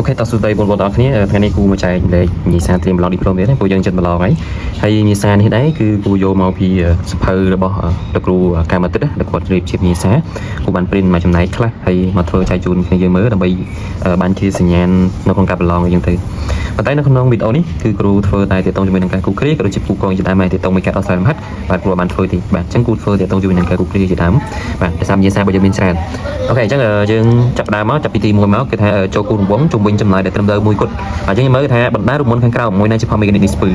OK តោះសួស្តីបងប្អូនទាំងអស់គ្នាថ្ងៃនេះគូមកចែករំលែកវិញ្ញាសាត្រៀមប្រឡងឌីប្លូមទៀតណាពួកយើងចិត្តប្រឡងហើយហើយវិញ្ញាសានេះដែរគឺគូយកមកពីសភៅរបស់លោកគ្រូកាមទិត្យដែលគាត់រៀបជាវិញ្ញាសាគូបាន print មកចំណែកខ្លះហើយមកធ្វើចែកជូនគ្នាយើងមើលដើម្បីបានជាសញ្ញាណនៅក្នុងការប្រឡងអីចឹងទៅប៉ុន្តែនៅក្នុងវីដេអូនេះគឺគ្រូធ្វើតែទាក់ទងជាមួយនឹងការគូគ្រាក៏ដូចជាគូកងជាដើមហើយទាក់ទងមួយការដោះស្រាយលំហាត់បាទគ្រូបានធ្វើទេបាទអញ្ចឹងគូធ្វើទាក់ទងជាមួយនឹងការគូគ្រាជាដើមបាទដោយសារវិញ្ញាសារបស់យើងមានច្រើន OK អញ្ចឹងយើងចាប់ដើមមកចាប់ពីទី1មកគឺថាចូលគូរង្វង់ជុំវិញចម្លើយដែលត្រឹមត្រូវមួយគត់អញ្ចឹងយើងមើលថាបណ្ដារូបមន្តខាងក្រោមមួយណាជាផលមេកានិកនៃស្ពឺ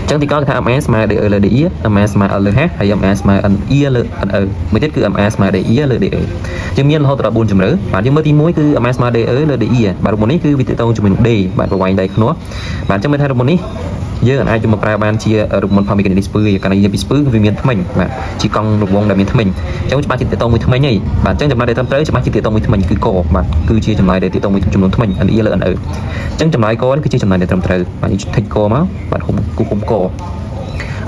អញ្ចឹងទីកគឺថា MA ស្មើ DE លើ DE MA ស្មើ L លើ H ហើយ MA ស្មើ NE លើ NE មួយទៀតគឺ MA ស្មើ DE លើ DE យើងមានរហូតដល់4ជម្រើសបាទយើងមើលទី1គឺ MA ស្មើ DE លើ DE បាទរូបមន្តនេះគឺវាទាក់ទងជាមួយនឹង D បាទប្រវែងដៃខ្នាស់បាទអញ្ចឹងមើលថារូបមន្តនេះយើងអាចយកមកប្រើបានជារូបមន្តផលមេកានិកនៃស្ពឺកាលណាយើងពីស្ពឺគឺវាមានធ្មេញបាទជាកង់រង្វង់ដែលមានធ្មេញអញ្ចឹងច្បាស់ជាទាក់ទងមួយធ្មេញហីបាទអញ្ចឹងចម្លើយដែលត្រឹមត្រូវច្បាស់ជាទាក់ទងមួយធ្មេញគឺកបាទគឺជាចម្លើយដែលទាក់ទងមួយចំនួនធ្មេញ NE លើ NE អញ្ចឹងចម្លើយកនេះគឺជាចម្លើយដែលត្រឹមត្រូវបាទយើង tick កមកបាទហុំគូហុំក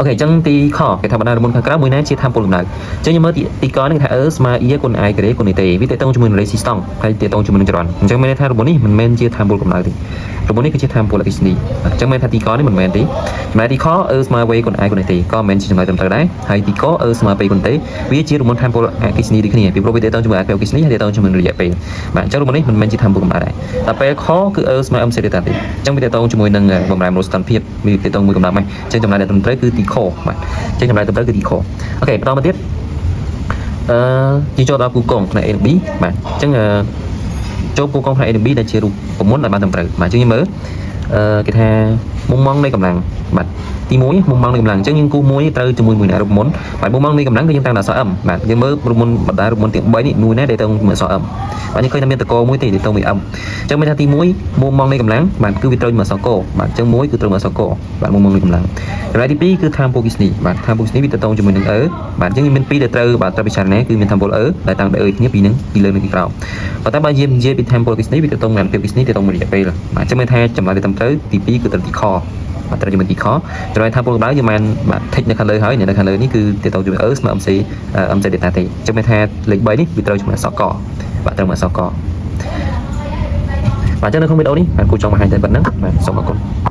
OK អញ្ចឹងទីខគេថាបណ្ដារូបមន្តខាងក្រៅមួយណាជាថាមពលកម្ដៅអញ្ចឹងយើងមើលទីទីកនេះគេថាអឺស្មើ E គុណ I ការ៉េគុណ T វាទាក់ទងជាមួយនឹង resistance ហើយទាក់ទងជាមួយនឹងចរន្តអញ្ចឹងមានន័យថារូបមន្តនេះមិនមែនជាថាមពលកម្ដៅទេរូបមន្តនេះគឺជាថាមពលអគ្គិសនីអញ្ចឹងមានថាទីកនេះមិនមែនទេចំណែកទីខអឺស្មើ V គុណ I គុណ T ក៏មិនមែនជាចម្លើយត្រឹមត្រូវដែរហើយទីកអឺស្មើ P គុណ T វាជារូបមន្តថាមពលអគ្គិសនីដូចគ្នាពីព្រោះវាទាក់ទងជាមួយអគ្គិសនីហើយទាក់ទងជាមួយនឹងរយៈពេលបាទអញ្ចឹងរូបមន្តនេះមិនមែនជាថាមពលកម្ដៅដែរតែពេលខគឺអឺស្មើ MC ទេតាទេអញ្ចឹងវាទាក់ទងជាមួយនឹងបំរែមរស្ទភាពវាទាក់ទងមួយកម្ដៅម៉េះអញ្ចឹងចម្លើយដែលត្រឹមត្រូវគឺទីខបាទអញ្ចឹងចម្លើយត្រឹមត្រូវគឺទីខ OK បន្តមកទៀតអឺយើងចូលដល់គូកងផ្នែក A និង B បាទអញ្ចឹងអឺចូលគូកងផ្នែក A និង B ដែលជារូបមន្តដែលបានត្រឹមត្រូវបាទអញ្ចឹងយើងមើលអឺគេថាមុំម៉ង់នៃកម្លាំងបាទទី1មុំម៉ង់នៃកម្លាំងអញ្ចឹងយើងគូមួយត្រូវជាមួយមួយណារូបមន្តបាទមុំម៉ង់នៃកម្លាំងគឺយើងតាំងដល់អក្សរ M បាទយើងមើលរូបមន្តបណ្ដារូបមន្តទាំង3នេះមួយណាដែលទៅមួយអក្សរ M បាទយើងឃើញថាមានតកមួយទេដែលទៅមួយ M អញ្ចឹងមានថាទី1មុំម៉ង់នៃកម្លាំងបាទគឺវាត្រូវមួយអក្សរកបាទអញ្ចឹងមួយគឺត្រូវមួយអក្សរកបាទមុំម៉ង់នៃកម្លាំងចំណែកទី2គឺថាមពលអគ្គិសនីបាទថាមពលអគ្គិសនីវាទៅតងជាមួយនឹង E បាទអញ្ចឹងមាន2ដែលត្រូវបាទត្រូវពិចារណាគឺមានថាមពល E ដែលតាំងដោយ E គ្នាពីនឹងពីលើនិងពីក្រោមប៉ុន្តែបើយើងនិយាយពីថាមពលអគ្គិសនីវាទៅតងនឹងភាពអគ្គិសនីទៅតងមួយរយៈពេលបាទអញ្ចឹងមានថាចម្លើយដែលត្រឹមត្រូវទី2គឺត្រូវទីខបាទត្រូវជាមួយទីខចំណែកថាពលកម្ដៅយើងបានបាទ tick នៅខាងលើហើយនៅខាងលើនេះគឺទាក់ទងជាមួយ E ស្មើ MC MC delta ទេអញ្ចឹងមានថាលេខ3នេះវាត្រូវជាមួយអក្សរកបាទត្រូវមួយអក្សរកបាទអញ្ចឹងនៅក្នុងវីដេអូនេះបាទគូចង់បង្ហាញតែប៉ុណ្្នឹងបាទសូមអរគុណ។